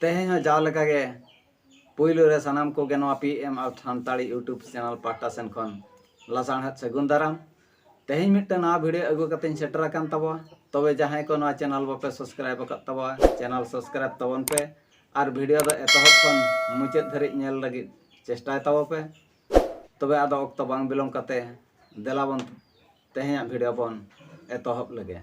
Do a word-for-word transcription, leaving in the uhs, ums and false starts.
ᱛᱮᱦᱮᱧ ᱦᱚᱸ ᱡᱟᱣ ᱞᱮᱠᱟᱜᱮ ᱯᱩᱭᱞᱩ ᱨᱮ ᱥᱟᱱᱟᱢ ᱠᱚᱜᱮ ᱱᱚᱣᱟ ᱯᱤ ᱮᱢ ᱟᱨ ᱥᱟᱱᱛᱟᱲᱤ YouTube ᱪᱮᱱᱮᱞ ᱯᱟᱦᱴᱟ ᱥᱮᱱ ᱠᱷᱚᱱ ᱞᱟᱥᱟᱬᱦᱮᱫ ᱥᱟᱹᱜᱩᱱ ᱫᱟᱨᱟᱢ᱾ ᱛᱮᱦᱮᱧ ᱢᱤᱫᱴᱟᱝ ᱱᱟᱣᱟ ᱵᱷᱤᱰᱤᱭᱳ ᱟᱹᱜᱩ ᱠᱟᱛᱮᱧ ᱥᱮᱴᱮᱨ ᱟᱠᱟᱱ ᱛᱟᱵᱚᱣᱟ᱾ ᱛᱚᱵᱮ ᱡᱟᱦᱟᱸᱭ ᱠᱚ ᱱᱚᱣᱟ ᱪᱮᱱᱮᱞ ᱵᱟᱯᱮ ᱥᱟᱵᱥᱠᱨᱟᱭᱤᱵ ᱟᱠᱟᱫ ᱛᱟᱵᱚᱣᱟ, ᱪᱮᱱᱮᱞ ᱥᱟᱵᱥᱠᱨᱟᱭᱤᱵ ᱛᱟᱵᱚᱱ ᱯᱮ ᱟᱨ ᱵᱷᱤᱰᱤᱭᱳ ᱫᱚ ᱮᱛᱚᱦᱚᱵ ᱠᱷᱚᱱ ᱢᱩᱪᱟᱹᱫ ᱫᱷᱟᱹᱨᱤᱡ ᱧᱮᱞ ᱞᱟᱹᱜᱤᱫ ᱪᱮᱥᱴᱟᱭ ᱛᱟᱵᱚ ᱯᱮ᱾ ᱛᱚᱵᱮ ᱟᱫᱚ ᱚᱠᱛᱚ ᱵᱟᱝ ᱵᱤᱞᱚᱢ ᱠᱟᱛᱮ ᱫᱮᱞᱟ ᱵᱚᱱ ᱛᱮᱦᱮᱧᱟᱜ ᱵᱷᱤᱰᱤᱭᱳ ᱵᱚᱱ ᱮᱛᱚᱦᱚᱵ ᱞᱮᱜᱮ᱾